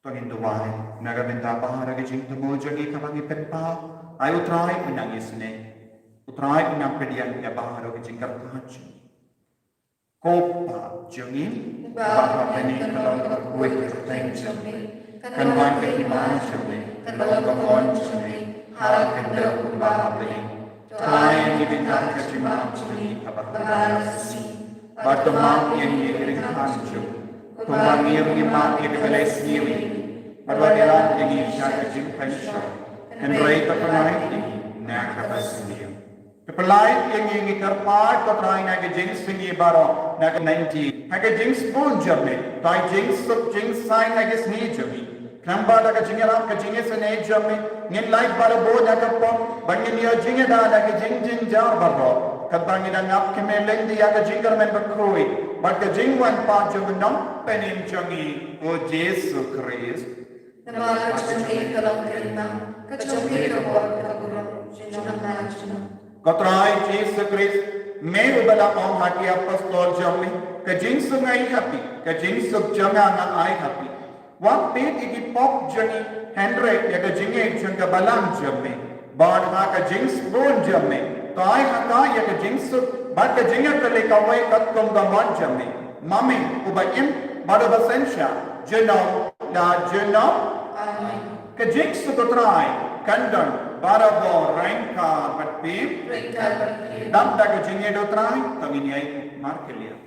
To ngin duwai na ka bynta baroh ki jingthmu jong ngi kaba ngi pynpaw. Ai U Trai un nang isynei. U Trai un nang pdiang ïa baroh ki jingkyrpad jong ngi. Ko Pa jong ngi, uba ha bneng, ka long ka kyrteng jong me, kan wan ka hima jong me, kan long ka mon jong me ha ka khyndew kumba ha bneng. To ai ïa ngi mynta ka jingbam jong ngi kaba ha la ka sngi, bad to map ïa ngi ïa ki ryngkat jong ngi, kumba ngi ruh ngi map ïa kiba leh sniew ïa ngi, bad wat ïalam ïa ngi sha ka jingpynshoi, hynrei to pynlait ïa ngi na kaba sniew. To pynlait ïa ngi, ngi kyrpad ko Trai, na ki jingsniew baroh, na ka nineteen, ha ka jingsbun jong me, to ai jingsuk jingsaiñ ha ki sngi jong ngi. Khnang ba da ka jingïarap ka jingisynei jong me, ngin lait barabor na ka pop, bad ngin ïoh jingïada na ki jingjynjar baroh, katba ngi dang ap kmen lynti ïa ka jingkyrmen bakhuid bad ka jingwan pat jong u Nongpynim jong ngi, u Jisu Khrist. Namar ka jong me ka long ka imlang, ka jong me ka bor, ka burom, junom la junom. Ko Trai Jisu Khrist, me uba la ong ha ki apostol jong me, ka jingsuk nga ai ha phi, ka jingsuk jong nga nga ai ha phi. Wat peit ïa ki pop jong ngi, hynrei ïa ka jingngeit jong ka balang jong me. Bad ha ka jingsbun jong me, to ai ha ka ïa ka jingsuk bad ka jingïatylli kawei katkum ka mon jong me, ma me uba im bad uba synshar junom la junom. Amen. Ka jingsuk u Trai kan don barabor ryngkat bad phi. Ryngkat bad phi. Dap da ka jingïeit u Trai, to ngin ïai markylliang.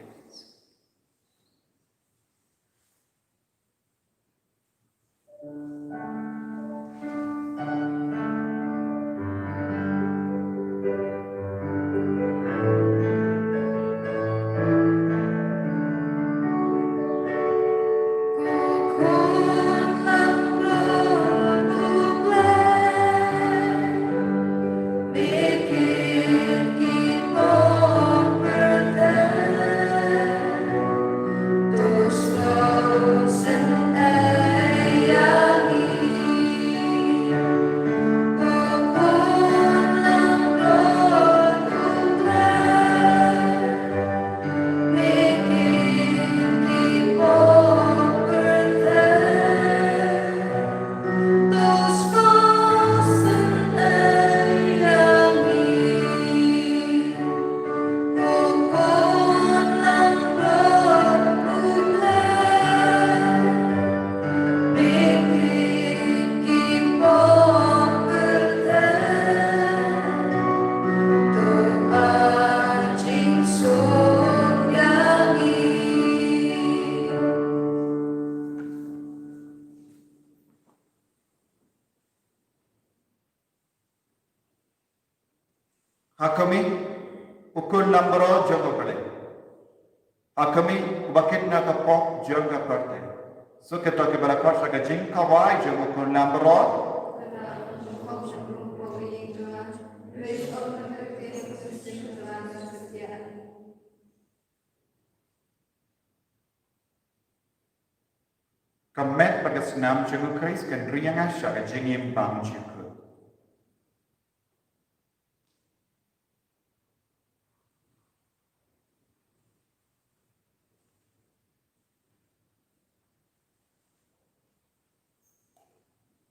Ha khmih, u khun langbrot jong U Blei. Ha khmih, uba kit na ka pop jong ka pyrthei. Suk ïa to kiba la khot sha ka jingkhawai jong u khun langbrot. Ka met bad ka snam jong U Khrist kan ri ïa nga sha ka jingim bymjukut.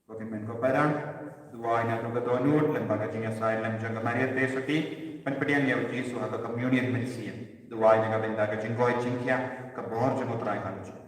Ko hynmen ko para, duwai na ka dohnud lem bad ka jingïasaid lem jong ka Maria Theisotti, pynpdiang ïa U Jisu ha ka communion mynsiem. Duwai na ka bynta ka jingkoit jingkhiah, ka bor jong U Trai ha la jong.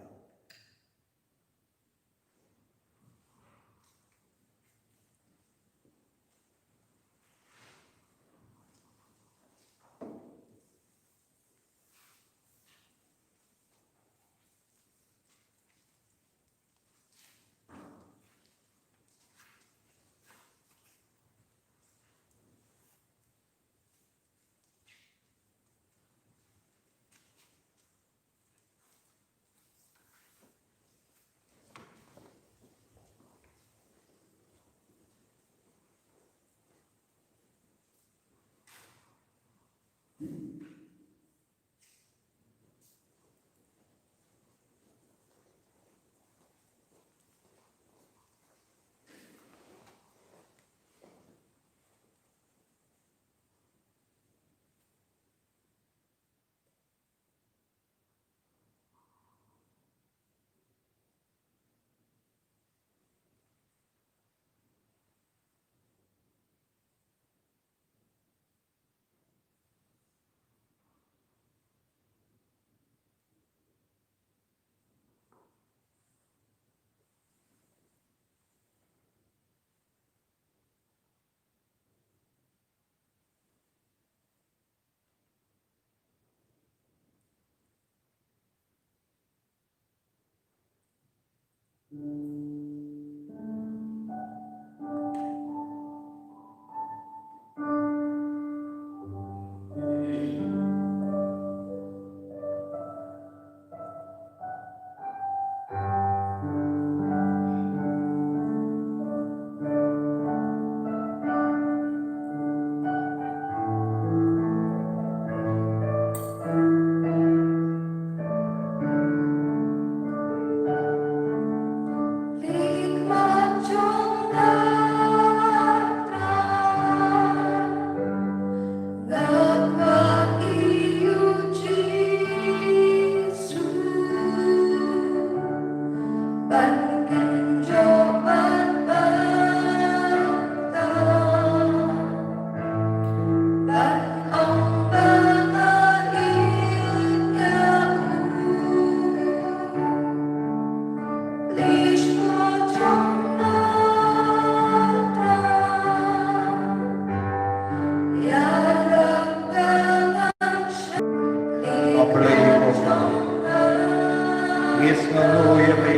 Ngi sngewnguh ïa me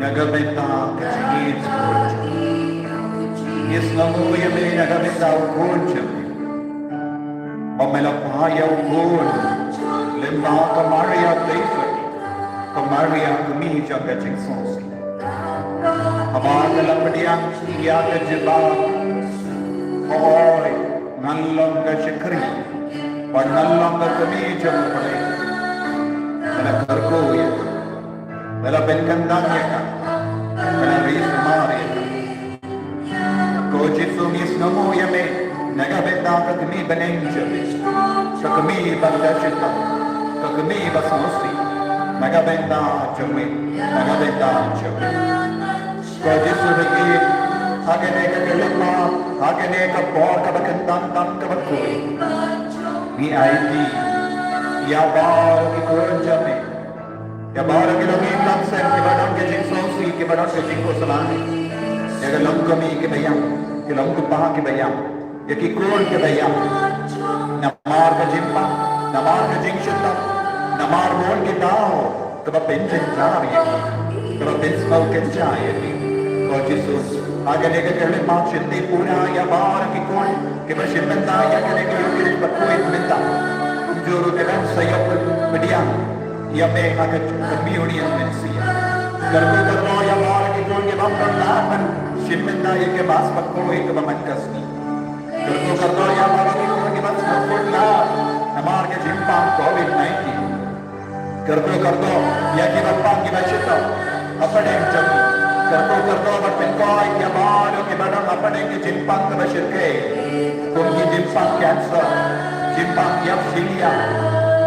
na ka bynta ka jingïeit. Ngi sngewnguh ïa me na ka bynta u khun jong me. Ba me la phah ïa u khun lyngba ka Maria Theisotti, ka Maria kmie jong ka jingsngewsih. Haba ka la pdiang ïa ka jubab, ka ong, ngan long ka shakri bad ngan long ka kmie jong U Blei. Me la kyrkhu ïa ka, me la pynkyndang ïa ka, me la ri sumar ïa ka. Ko Jisu, ngi sngewnguh ïa me na ka bynta ka kmie bneng jong me, ka kmie ba da shitom, ka kmie ba sngewsih, na ka bynta jong me, na ka bynta jong me. Ko Jisu, ha kane ka khyllipmat, ha kane ka por kaba kyntang tam kaba khuid, ngi aiti ïa baroh ki khun jong me, ïa baroh ki longïing longsem kiba don ka jingsngewsih, kiba don ka jingkhuslai, ïa ki longkmie kiba ïam, ki longkpa kiba ïam, ïa ki khun kiba ïam. Namar ka jingpang, namar ka jingshitom, namar bun ki daw kaba pynjynjar ïa ki, kaba pynsngew kynja ïa ki. Ko Jisu, ha kane ka khyllipmat shim pura ïa baroh ki khun kiba shim bynta ïa kane ka Eucharist bakhuid mynta. Kumjuh ruh te ban sa ïoh pdiang ïa me ha ka communion mynsiem. Kyrkhu kyrdoh ïa baroh ki khun kiba ym don lah ban shim bynta ïa ka Mass bakhuid kaba man ka sngi. Kyrkhu kyrdoh ïa baroh ki khun kiba sngewkhuslai namar ka jingpang Covid nineteen. Kyrkhu kyrdoh ïa kiba pang kiba shitom hapdeng jong ngi. Kyrkhu kyrdoh bad pynkoit ïa baroh kiba don hapdeng ki jingpang kiba shyrkhei, kum ki jingpang cancer, jingpang ïap shiliang,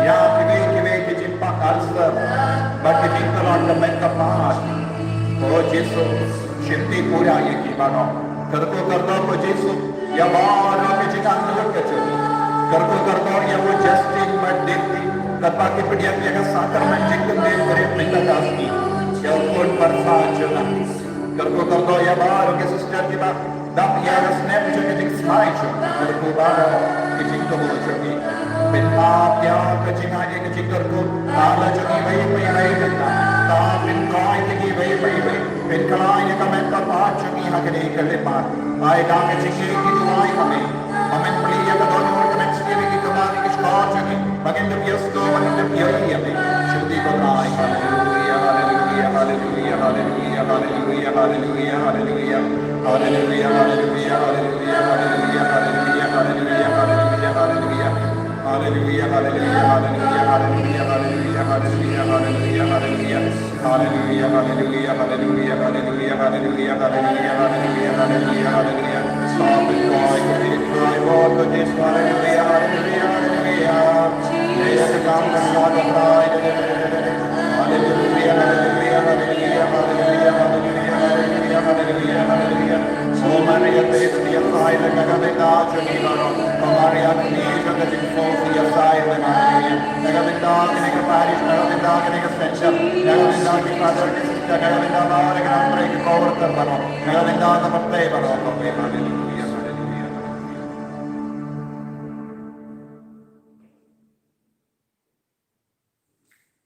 ïa kiwei kiwei ki jingpang ulcer bad ki jingtlot ka met ka phad. Ko Jisu, shim pura ïa ki baroh. Kyrkhu kyrdoh ko Jisu ïa baroh ki jingangnud ka jong ngi. Kyrkhu kyrdoh ïa u Justin bad Dipti, katba ki pdiang ïa ka sakramen jingkynmaw barim mynta ka sngi, ïa u khun pyrsa jong nga. Kyrkhu kyrdoh ïa baroh ki sister kiba dap ïa ka snem jong ka jingsngew jong ngi. Kyrkhu baroh ki jingkyrkhu jong ngi. Pynhap ïa ka jingngeit ïa ka jingkyrkhu ha la jong ngi iwei pa iwei mynta. Pynkoit ïa ngi iwei pa iwei. Pynkylla ïa ka met ka phad jong ngi ha kane ka khyllipmat. Ai da ka jingïeit ki duwai ha me. Ba men plie ïa ka dohnud ka met sngi ïa ki kmie ki shkor jong ngi. Ba ngin ym ïohsngew, ba ngin ym ïohi ïa me. Shim pura. Haleluia, haleluia, haleluia, haleluia, haleluia, haleluia, haleluia. Haleluia, haleluia, haleluia, haleluia, haleluia, haleluia, haleluia, haleluia. Haleluia, haleluia, haleluia, haleluia, haleluia, haleluia, haleluia, haleluia. Haleluia, haleluia, haleluia, haleluia, haleluia, haleluia, haleluia, haleluia, haleluia. Stop it, Lord, it is my Lord, it is, haleluia, haleluia, haleluia. Haleluia, haleluia, haleluia, haleluia, haleluia, haleluia, haleluia, haleluia. O Maria, Theisotti, ïa sai lem na ka bynta jong ngi baroh. O Maria, kmie jong ka jingsngewsih, ïa sai lem, haleluia. Na ka bynta kane ka parish, na ka bynta kane ka centre, na ka bynta ki father, ki sister, na ka bynta baroh ki nongtrei, ki co-worker baroh, na ka bynta ka pyrthei baroh. Haleluia, haleluia.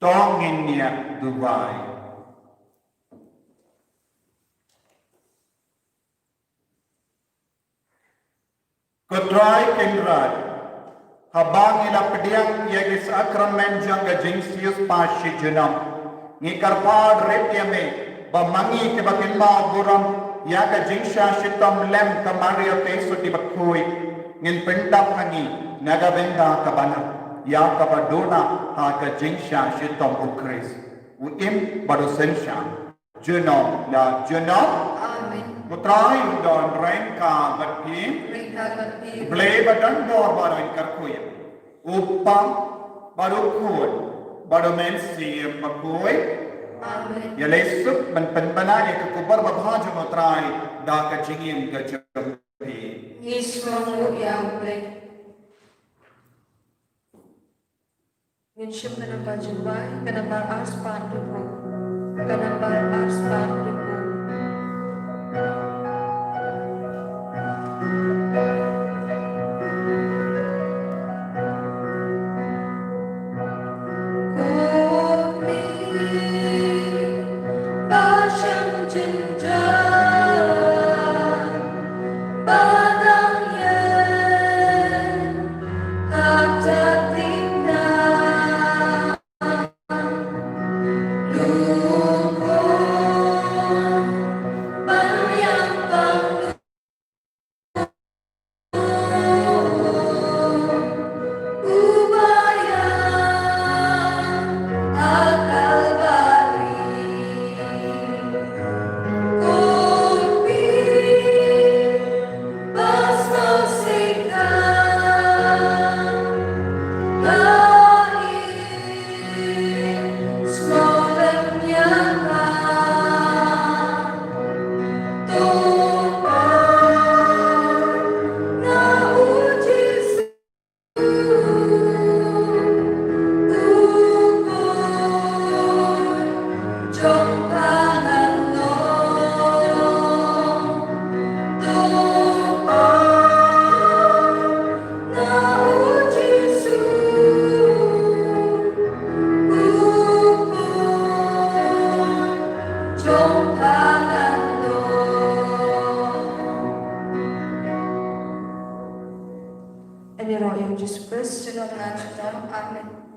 To ngin ïa duwai. Ko Trai Kynrad, haba ngi la pdiang ïa ki sakramen jong ka jingsiewspah shi junom, ngi kyrpad rit ïa me ba ma ngi kiba kynmaw burom ïa ka jingshah shitom lem ka Maria Theisotti bakhuid, ngin pyndap ha ngi na ka bynta ka bneng ïa kaba duna ha ka jingshah shitom u Khrist, u im bad u synshar junom la junom. Amen. Ko Trai un don ryngkat bad phi. Ryngkat bad phi. Blei ba don bor baroh un kyrkhu ïa u Kpa bad u Khun bad u Mynsiem Bakhuid. Amen. Ïa lei suk ban pynbna ïa ka khubor babha jong u Trai da ka jingim ka jong phi. Ngi sngewbha ïa u Blei. Ngin shim ka nambar jingduwai, ka nambar arspah hynriewphew. Ka nambar arspah hynriewphew. Ïaroh ïa u Jisu Khrist, junom la junom. Amen.